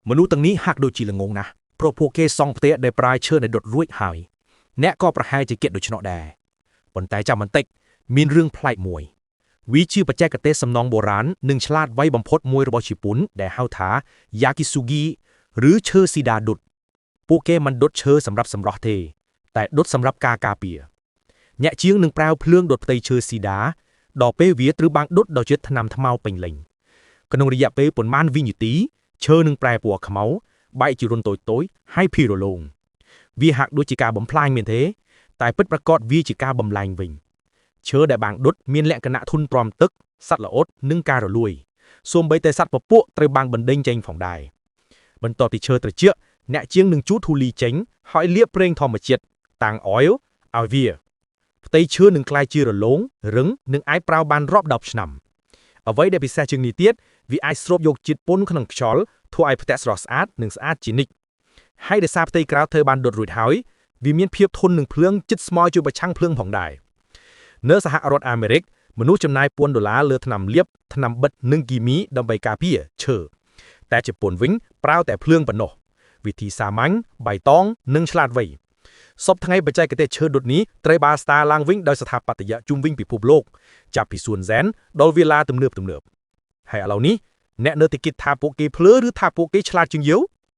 មនុស្សទាំងនេះហាក់ដូចជាល្ងងណាស់ព្រោះពួកគេសង់ផ្ទះដែលប្រើឈើដែលដុតរួចហើយអ្នកក៏ប្រហែលជាគិតដូច្នោះដែរប៉ុន្តែចាំបន្តិចមានរឿងប្លែកមួយវាជាបច្ចេកទេសសំណង់បុរាណនិងឆ្លាតវៃបំផុតមួយរបស់ជប៉ុនដែលហៅថា Yakisugi ឬឈើស៊ីដាដុតពួកគេមិនដុតឈើសម្រាប់សម្រស់ទេ តែដុតសម្រាប់ការការពារអ្នកជាងនឹងប្រើភ្លើងដុតផ្ទៃឈើស៊ីដាដល់ពេលវាត្រូវបានដុតដល់ជាតិថ្នាំខ្មៅពេញលេញក្នុងរយៈពេលប៉ុន្មានវិនាទីឈើនឹងប្រែពណ៌ខ្មៅបែកជារន្ធតូចៗហើយភីរលោងវាហាក់ដូចជាការបំផ្លាញមែនទេ តែពិតប្រាកដវាជាការបំលែងវិញឈើដែលបានដុតមានលក្ខណៈធន់ទ្រាំទឹកសត្វល្អិតនិងការរលួយសូម្បីតែសត្វពពួកត្រូវបានបណ្ដេញចេញផងដែរបន្ទាប់ពីឈើត្រជាក់អ្នកជាងនឹងជូតធូលីចេញហើយលាបប្រេងធម្មជាតិtung oil ឲ្យវាផ្ទៃឈើនឹងក្លាយជារលោងរឹងនិងអាចប្រើបានរាប់ដប់ឆ្នាំអ្វីដែលពិសេសជាងនេះទៀតវាអាចស្រូបយកជាតិពុនក្នុងខ្យល់ធ្វើឲ្យផ្ទះស្រស់ស្អាតនិងស្អាតជានិច្ចហើយដោយសារផ្ទៃក្រៅធ្វើបានដុតរួចហើយវាមានភាពធន់នឹងភ្លើងជិតស្មោយជួយប្រឆាំងភ្លើងផងដែរនៅសហរដ្ឋអាមេរិកមនុស្សចំណាយពាន់ដុល្លារលើថ្នាំលាបថ្នាំបិទនិងគីមីដើម្បីការពារឈើតែជប៉ុនវិញប្រើតែភ្លើងប៉ុណ្ណោះវិធីសាមញ្ញបៃតងនិងឆ្លាតវៃសព្វថ្ងៃបច្ចេកទេសឈើដុតនេះត្រូវបានស្ដារឡើងវិញដោយស្ថាបត្យកម្មជុំវិញពិភពលោកចាប់ពីសួនហ្សែនដល់វិឡាទំនើបទំនើបហើយឥឡូវនេះអ្នកនៅតែគិតថាពួកគេភ្លើឬថាពួកគេឆ្លាតជាងយើង។